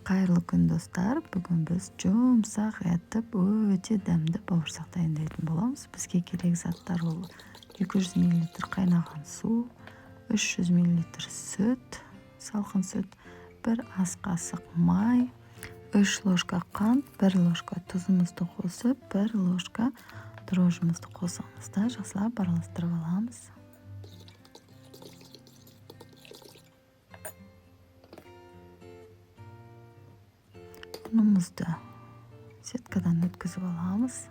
Қайырлы күн, достар! Бүгін біз жұмсақ етіп, өте дәмді бауырсақ дайындайтын боламыз. Бізге керек заттар: ол 200 мл қайнаған су, 300 мл сүт, салқын сүт, 1 ас қасық май, 3 ложка қант, 1 ложка тұзымызды қосып, 1 ложка дрожжымызды қосамыз да, жақсылап араластырып аламыз. Ұнымызды сеткадан өткізіп аламыз.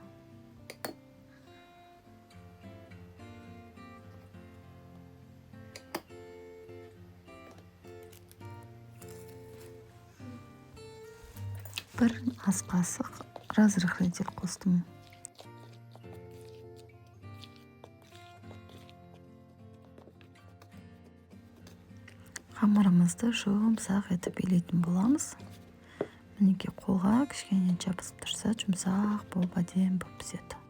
1 ас қасық разрыхлитель қостым. Қамырымызды жұмсақ етіп илейтін боламыз. Мінекей, қолға кішкене жабысып тұрса, жұмсақ болып, әдемі болып піседі.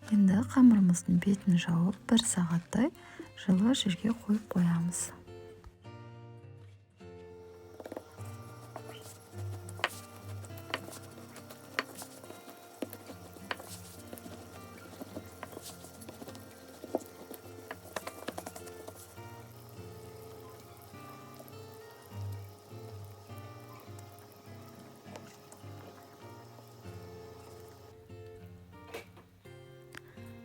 Енді қамырымыздың бетін жауып, 1 сағаттай жылы жерге қойып қоямыз.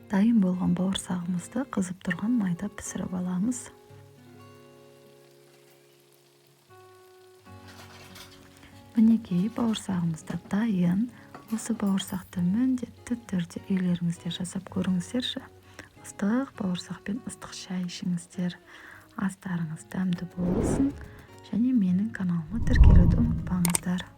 Дайын болған бауырсағымызды қызып тұрған майда пісіріп аламыз. Мінекей, бауырсағымыз да дайын. Осы бауырсақты міндетті түрде үйлеріңізде жасап көріңіздерші. Ыстық бауырсақпен ыстық шай ішіңіздер. Астарыңыз дәмді болсын және менің каналыма тіркелуді ұмытпаңыздар.